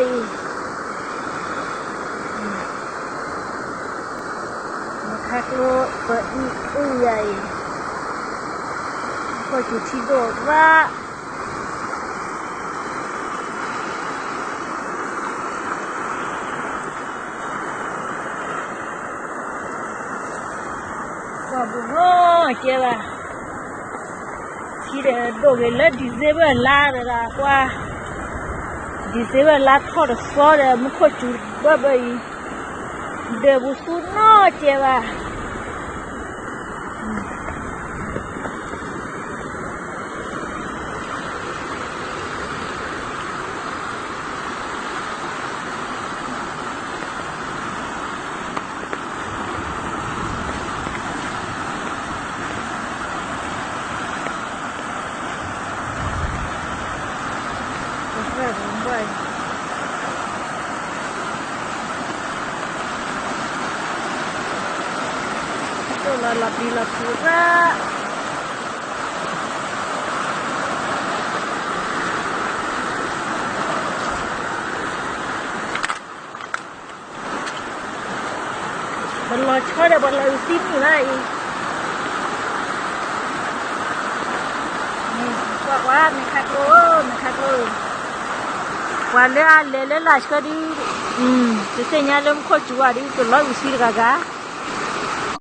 မုၢ်ခါကျိ ပအံၤအုၣ်ယၤအံၤ, ခီၣ်စူၤထံဒိၣ်ရၣ် ကွၢ်ဘူးနီၢ်ကဲဘၣ်, ထံဒီးဒိၣ်ဂ့ၤလၢ December လါဒီးလၢကွၢ်, December လါထီၣ်တသီဒီး မူခိၣ်စူၤဘၢဘၢအံၤ, ဒၢးဘူးဆူနီၢ်ကဲဘၣ်. လီၤပျံၤလီၤဖုးရၣ် ပလီၤဆီဒီးပှၤလီၤအုးသံမုၢ်လၢအံၤ, ကွၢ်ကွၢ် မဲာ်ခါကျိ မဲာ်ခါကျိ, ပှၤလၢအလဲၤလၢလၢ်ဆှၢဒုး, တသ့ၣ်ညါလၢမူခိၣ်စူၤဝဲဒုး ကလီၤအုးသံတဂၤဂၤ